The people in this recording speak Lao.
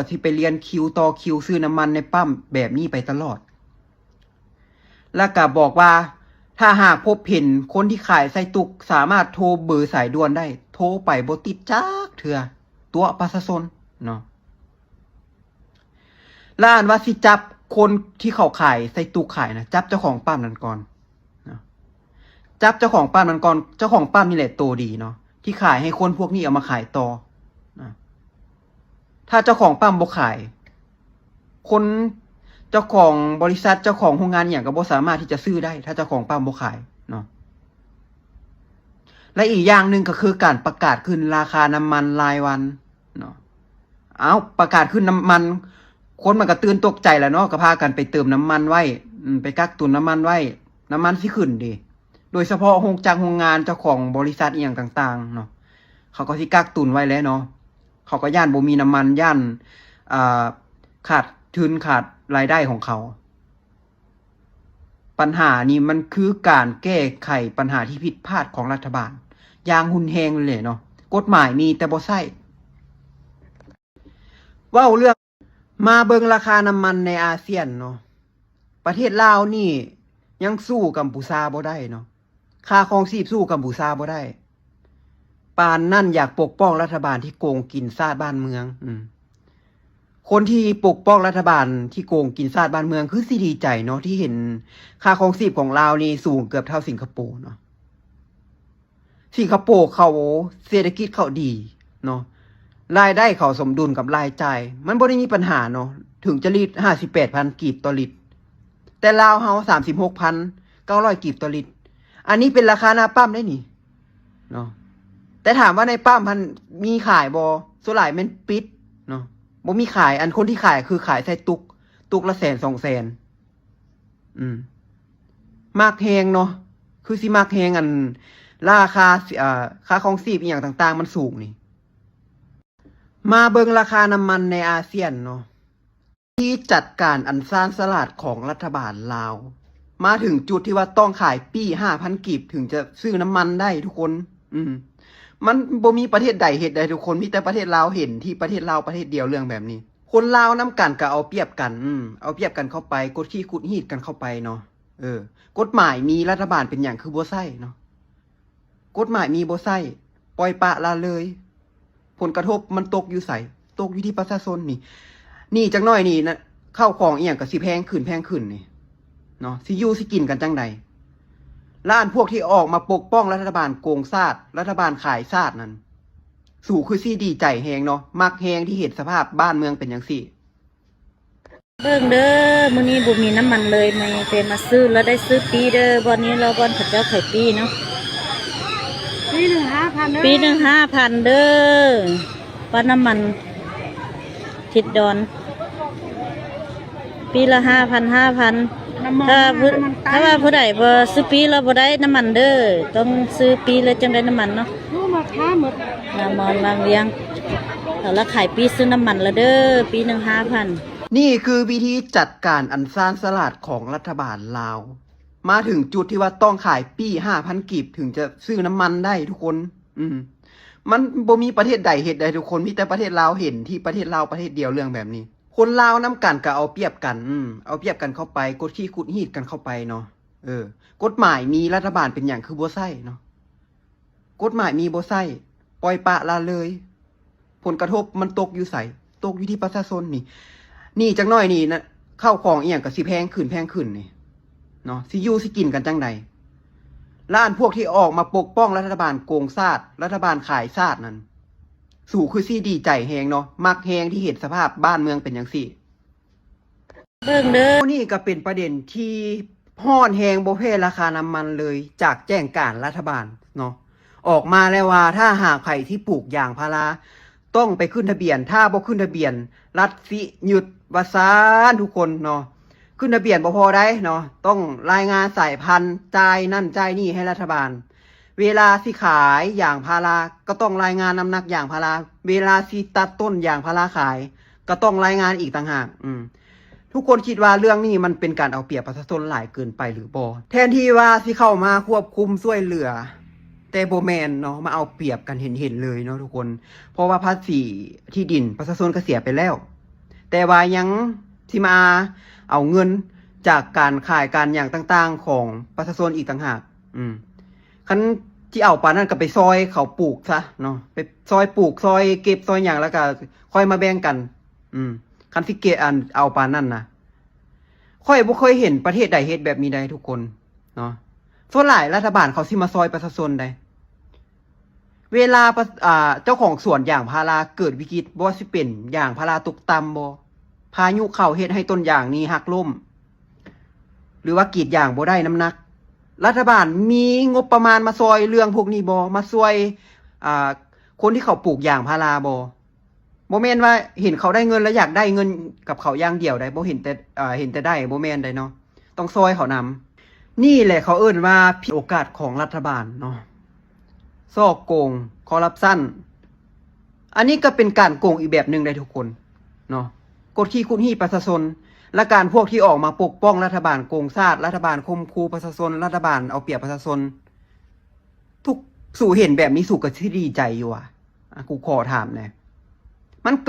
ກໍຊິໄປລຽນຄິວຕໍ່ຄິວຊື້ນ້ຳມັນໃນປ້ຳແບບນີ້ໄປຕະຫຼອດ. ແລ້ວກໍບອກວ່າ ຖ້າຫາກພົບເຫັນຄົນທີ່ຂາຍໃສ່ຕຸກ ສາມາດໂທເບີສາຍດ່ວນໄດ້ ໂທໄປບໍ່ຕິດຈັກເທື່ອ ຕົວະປະຊາຊົນເນາະ. ແລ້ວອັນວ່າຊິຈັບຄົນທີ່ເຂົາຂາຍໃສ່ຕຸກຂາຍນະ ຈັບເຈົ້າຂອງປ້ຳນັ້ນກ່ອນເນາະ ຈັບເຈົ້າຂອງປ້ຳນັ້ນກ່ອນ. ເຈົ້າຂອງປ້ຳນີ້ແຫຼະໂຕດີເນາະ ທີ່ຂາຍໃຫ້ຄົນພວກນີ້ເອົາມາຂາຍຕໍ່ນະ. ຖ້າເຈົ້າຂອງປ້ຳບໍ່ຂາຍ ຄົນ ເຈົ້າຂອງບໍລິສັດ ເຈົ້າຂອງໂຮງງານອີ່ຫຍັງກໍບໍ່ສາມາດທີ່ຈະຊື້ໄດ້ ຖ້າເຈົ້າຂອງປ້ຳບໍ່ຂາຍເນາະ. ແລະອີກຢ່າງໜຶ່ງກໍຄືການປະກາດຂຶ້ນລາຄານ້ຳມັນລາຍວັນເນາະ. ເອົ້າ ປະກາດຂຶ້ນນ້ຳມັນ ຄົນມັນກໍຕື່ນຕົກໃຈແລ້ວເນາະ ກໍພາກັນໄປເຕີມນ້ຳມັນໄວ້ ອືມ ໄປກັກຕຸນນ້ຳມັນໄວ້ ນ້ຳມັນຊິຂຶ້ນເດ. ໂດຍສະເພາະໂຮງຈັກໂຮງງານ ເຈົ້າຂອງບໍລິສັດອີ່ຫຍັງຕ່າງໆເນາະ ເຂົາກໍຊິກັກຕຸນໄວ້ແຫຼະເນາະ. ເຂົາກໍຢ້ານບໍ່ມີນ້ຳມັນ ຢ້ານ ອ່າ ຂາດທຶນ ຂາດລາຍໄດ້ຂອງເຂົາ. ບັນຫານີ້ມັນຄືການແກ້ໄຂບັນຫາທີ່ຜິດພາດຂອງລັດຖະບານຢ່າງຮຸນແຮງເລີຍເນາະ. ກົດໝາຍມີແຕ່ບໍ່ໃຊ້. ເວົ້າເລື່ອງ ມາເບິ່ງລາຄານ້ຳມັນໃນອາຊຽນເນາະ. ປະເທດລາວນີ້ຍັງສູ້ກຳປູຊາບໍ່ໄດ້ເນາະ. ຄ່າຄອງຊີບສູ້ກຳປູຊາບໍ່ໄດ້. ປານນັ້ນຢາກປົກປ້ອງລັດຖະບານທີ່ໂກງກິນຊາດບ້ານເມືອງ. ອືມ ຄົນທີ່ປົກປ້ອງລັດຖະບານທີ່ໂກງກິນຊາດບ້ານເມືອງ ຄືຊິດີໃຈເນາະ ທີ່ເຫັນຄ່າຄອງຊີບຂອງລາວນີ້ສູງເກືອບເທົ່າສິງກະໂປເນາະ. ສິງກະໂປເຂົາເສດຖະກິດເຂົາດີເນາະ ລາຍໄດ້ເຂົາສົມດຸນກັບລາຍຈ່າຍ ມັນບໍ່ໄດ້ມີບັນຫາເນາະ. ເຖິງຈະລິດຫ້າສິບແປດພັນກີບຕໍ່ລິດ ແຕ່ລາວເຮົາສາມສິບຫົກພັນເກົ້າຮ້ອຍກີບຕໍ່ລິດ. ອັນນີ້ເປັນລາຄາໜ້າປ້ຳເດ້ນີ້ເນາະ. ແຕ່ຖາມວ່າໃນປ້ຳຫັ້ນມີຂາຍບໍ່? ສ່ວນຫຼາຍແມ່ນປິດເນາະ ບໍ່ມີຂາຍ. ອັນຄົນທີ່ຂາຍຄືຂາຍໃສ່ຕຸກ ຕຸກລະແສນສອງແສນ. ອືມ ມັກແຮງເນາະ ຄືຊິມັກແຮງ ອັນ ລາຄາ ເອີ ຄ່າຄອງຊີບອີ່ຫຍັງຕ່າງໆມັນສູງນີ້. ມາເບິ່ງລາຄານ້ຳມັນໃນອາຊຽນເນາະ. ທີ່ຈັດການອັນຊານສະຫຼາດຂອງລັດຖະບານລາວ ມາເຖິງຈຸດທີ່ວ່າຕ້ອງຂາຍປີ້ຫ້າພັນກີບເຖິງຈະຊື້ນ້ຳມັນໄດ້ທຸກຄົນ. ອືມ ມັນບໍ່ມີປະເທດໃດເຮັດໄດ້ທຸກຄົນ ມີແຕ່ປະເທດລາວເຫັນ ທີ່ປະເທດລາວປະເທດດຽວເລື່ອງແບບນີ້. ຄົນລາວນຳກັນກໍເອົາປຽບກັນ ອືມ ເອົາປຽບກັນເຂົ້າໄປ ກົດຂີ່ຂູດຮີດກັນເຂົ້າໄປເນາະ. ເອີ ກົດໝາຍມີ ລັດຖະບານເປັນຫຍັງຄືບໍ່ໃຊ້ເນາະ? ກົດໝາຍມີບໍ່ໃຊ້ ປ່ອຍປະລະເລີຍ ຜົນກະທົບມັນຕົກຢູ່ໃສ? ຕົກຢູ່ທີ່ປະຊາຊົນນີ້. ນີ້ຈັກໜ້ອຍນີ້ນະ ເຂົ້າຂອງອີ່ຫຍັງກໍຊິແພງຂຶ້ນ ແພງຂຶ້ນນີ້ເນາະ ຊິຢູ່ຊິກິນກັນຈັ່ງໃດ? ແລະອັນພວກທີ່ອອກມາປົກປ້ອງລັດຖະບານໂກງຊາດ ລັດຖະບານຂາຍຊາດນັ້ນ ສູຄືຊິດີໃຈແຮງເນາະ ມັກແຮງທີ່ເຫັນສະພາບບ້ານເມືອງເປັນຈັ່ງຊີ້. ເບິ່ງເດີ ມື້ນີ້ບໍ່ມີນ້ຳມັນເລີຍ ແມ່ແຕ່ມາຊື້ແລ້ວໄດ້ຊື້ປີ້ເດີ ບ່ອນນີ້ລາວບ່ອນເຂົາເຈົ້າຂາຍປີ້ເນາະ ປີ້ໜຶ່ງຫ້າພັນເດີ ປີ້ໜຶ່ງຫ້າພັນເດີ ປ້ານ້ຳມັນທິດດອນ ປີ້ລະຫ້າພັນ ຫ້າພັນ ນ້ຳມັນ ຖ້າຜູ້ ນ້ຳມັນ ຖ້າວ່າຜູ້ໃດບໍ່ຊື້ປີ້ແລ້ວບໍ່ໄດ້ນ້ຳມັນເດີ ຕ້ອງຊື້ປີ້ແລ້ວຈັ່ງໄດ້ນ້ຳມັນເນາະ ຮູ້ມາຄ້າໝົດ ງາມມອນວາງວຽງ ເຂົາລະຂາຍປີ້ຊື້ນ້ຳມັນລະເດີ ປີ້ໜຶ່ງຫ້າພັນ. ນີ້ຄືວິທີຈັດການອັນຊານສະຫຼາດຂອງລັດຖະບານລາວ ມາເຖິງຈຸດທີ່ວ່າຕ້ອງຂາຍປີ້ຫ້າພັນກີບເຖິງຈະຊື້ນ້ຳມັນໄດ້ທຸກຄົນ. ອືມ ມັນບໍ່ມີປະເທດໃດເຮັດໄດ້ທຸກຄົນ ມີແຕ່ປະເທດລາວເຫັນ ທີ່ປະເທດລາວປະເທດດຽວເລື່ອງແບບນີ້. ຄົນລາວນຳກັນກໍເອົາປຽບກັນ ອືມ ເອົາປຽບກັນເຂົ້າໄປ ກົດຂີ່ຂູດຮີດກັນເຂົ້າໄປເນາະ. ເອີ ກົດໝາຍມີ ລັດຖະບານເປັນຫຍັງຄືບໍ່ໃຊ້ເນາະ? ກົດໝາຍມີບໍ່ໃຊ້ ປ່ອຍປະລະເລີຍ ຜົນກະທົບມັນຕົກຢູ່ໃສ? ຕົກຢູ່ທີ່ປະຊາຊົນນີ້. ນີ້ຈັກໜ້ອຍນີ້ນະ ເຂົ້າຂອງອີ່ຫຍັງກໍຊິແພງຂຶ້ນ ແພງຂຶ້ນນີ້ເນາະ ຊິຢູ່ຊິກິນກັນຈັ່ງໃດ? ແລະອັນພວກທີ່ອອກມາປົກປ້ອງລັດຖະບານໂກງຊາດ ລັດຖະບານຂາຍຊາດນັ້ນ ສູຄືຊິດີໃຈແຮງເນາະ ມັກແຮງທີ່ເຫັນສະພາບບ້ານເມືອງເປັນຈັ່ງຊີ້. ເບິ່ງເດີ ນີ້ກໍເປັນປະເດັນທີ່ຮ້ອນແຮງບໍ່ແພ້ລາຄານ້ຳມັນເລີຍ ຈາກແຈ້ງການລັດຖະບານເນາະ ອອກມາແລ້ວວ່າ ຖ້າຫາກໃຜທີ່ປູກຢາງພາລາ ຕ້ອງໄປຂຶ້ນທະບຽນ ຖ້າບໍ່ຂຶ້ນທະບຽນ ລັດຊິຍຶດ ວ່າຊັ້ນທຸກຄົນເນາະ. ຂຶ້ນທະບຽນບໍ່ພໍໃດ໋ເນາະ ຕ້ອງລາຍງານສາຍພັນ ຈ່າຍນັ້ນຈ່າຍນີ້ໃຫ້ລັດຖະບານ. ເວລາຊິຂາຍຢາງພາລາ ກໍຕ້ອງລາຍງານນ້ຳໜັກຢາງພາລາ ເວລາຊິຕັດຕົ້ນຢາງພາລາຂາຍ ກໍຕ້ອງລາຍງານອີກຕ່າງຫາກ. ອືມ ທຸກຄົນຄິດວ່າເລື່ອງນີ້ມັນເປັນການເອົາປຽບປະຊາຊົນຫຼາຍເກີນໄປຫຼືບໍ່? ແທນທີ່ວ່າຊິເຂົ້າມາຄວບຄຸມຊ່ວຍເຫຼືອ ແຕ່ບໍ່ແມ່ນເນາະ ມາເອົາປຽບກັນເຫັນໆເລີຍເນາະທຸກຄົນ ເພາະວ່າພາສີທີ່ດິນປະຊາຊົນກໍເສຍໄປແລ້ວ ແຕ່ວ່າຍັງຊິມາເອົາເງິນຈາກການຂາຍການຫຍັງຕ່າງໆຂອງປະຊາຊົນອີກຕ່າງຫາກ. ອືມ ຄັນຊິເອົາປານນັ້ນກໍໄປຊ່ອຍເຂົາປູກຊະເນາະ ໄປຊ່ອຍປູກ ຊ່ອຍເກັບ ຊ່ອຍຫຍັງ ແລ້ວກໍຄ່ອຍມາແບ່ງກັນ. ອືມ ຄັນຊິເກັບ ອັນ ເອົາປານນັ້ນນະ ຂ້ອຍບໍ່ເຄີຍເຫັນປະເທດໃດເຮັດແບບນີ້ໄດ໋ທຸກຄົນເນາະ. ສ່ວນຫຼາຍລັດຖະບານເຂົາຊິມາຊ່ອຍປະຊາຊົນໃດ໋. ເວລາປະ ອ່າ ເຈົ້າຂອງສວນຢາງພາລາເກີດວິກິດ ບໍ່ວ່າຊິເປັນຢາງພາລາຕົກຕ່ຳບໍ່ ພາຍຸເຂົ້າເຮັດໃຫ້ຕົ້ນຢາງນີ້ຫັກລົ້ມ ຫຼືວ່າກຣີດຢາງບໍ່ໄດ້ນ້ຳໜັກ ລັດຖະບານມີງົບປະມານມາຊ່ອຍເລື່ອງພວກນີ້ບໍ່? ມາຊ່ວຍ ອ່າ ຄົນທີ່ເຂົາປູກຢາງພາລາບໍ່? ບໍ່ແມ່ນວ່າເຫັນເຂົາໄດ້ເງິນແລ້ວຢາກໄດ້ເງິນກັບເຂົາຢ່າງດຽວໃດ໋ ບໍ່ເຫັນແຕ່ ເອີ ເຫັນແຕ່ໄດ້ ບໍ່ແມ່ນໃດ໋ເນາະ ຕ້ອງຊ່ອຍເຂົານຳ. ນີ້ແຫຼະເຂົາເອີ້ນວ່າຜິດໂອກາດຂອງລັດຖະບານເນາະ ສໍ້ໂກງ ຄໍຣັບຊັນ. ອັນນີ້ກໍເປັນການໂກງອີກແບບໜຶ່ງໄດ໋ທຸກຄົນເນາະ ກົດຂີ່ຂຸດຮີດປະຊາຊົນ ແລະ ການພວກທີ່ອອກມາປົກປ້ອງລັດຖະບານໂກງຊາດ ລັດຖະບານຂົ່ມຂູ່ປະຊາຊົນ ລັດຖະບານເອົາປຽບປະຊາຊົນ. ທຸກ ສູເຫັນແບບນີ້ ສູກໍຊິດີໃຈຢູ່ຫວາ? ອ່ະ ກູຂໍຖາມແດ່ ມັນເກີ